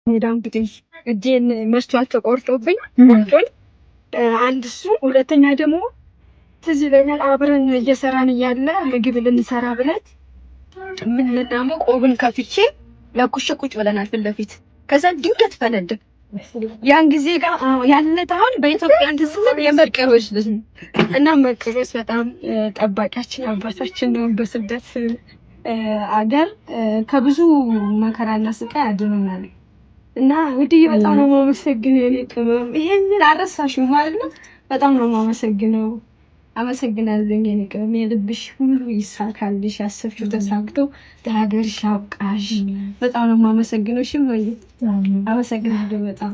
ሄዳንኩትኝ እጄን መስተዋት ተቆርጦብኝ ቆርጦኝ፣ አንድ እሱ፣ ሁለተኛ ደግሞ ትዝ ይለኛል አብረን እየሰራን እያለ ምግብ ልንሰራ ብለን ምን ልናሞቅ oven ከፍቼ ለኩሼ ቁጭ ብለናል ፊት ለፊት። ከዛ ድንገት ፈነዳ። ያን ጊዜ ጋር ያለት አሁን በኢትዮጵያ እንትን ስንል የመርቀሮች ልጅ ነው እና መርቀሮች በጣም ጠባቂያችን አባታችን ነው። በስደት አገር ከብዙ መከራና ስቃይ አድኖናል። እና ውድዬ በጣም ነው የማመሰግነው። የኔ ቅመም ይሄንን አረሳሽም ማለት ነው። በጣም ነው የማመሰግነው። አመሰግናለሁ የኔ ቅመም። የልብሽ ሁሉ ይሳካልሽ፣ ያሰብሽው ተሳክቶ ለሀገርሽ ያብቃሽ። በጣም ነው የማመሰግነው። እሺ እማዬ አመሰግናለሁ በጣም።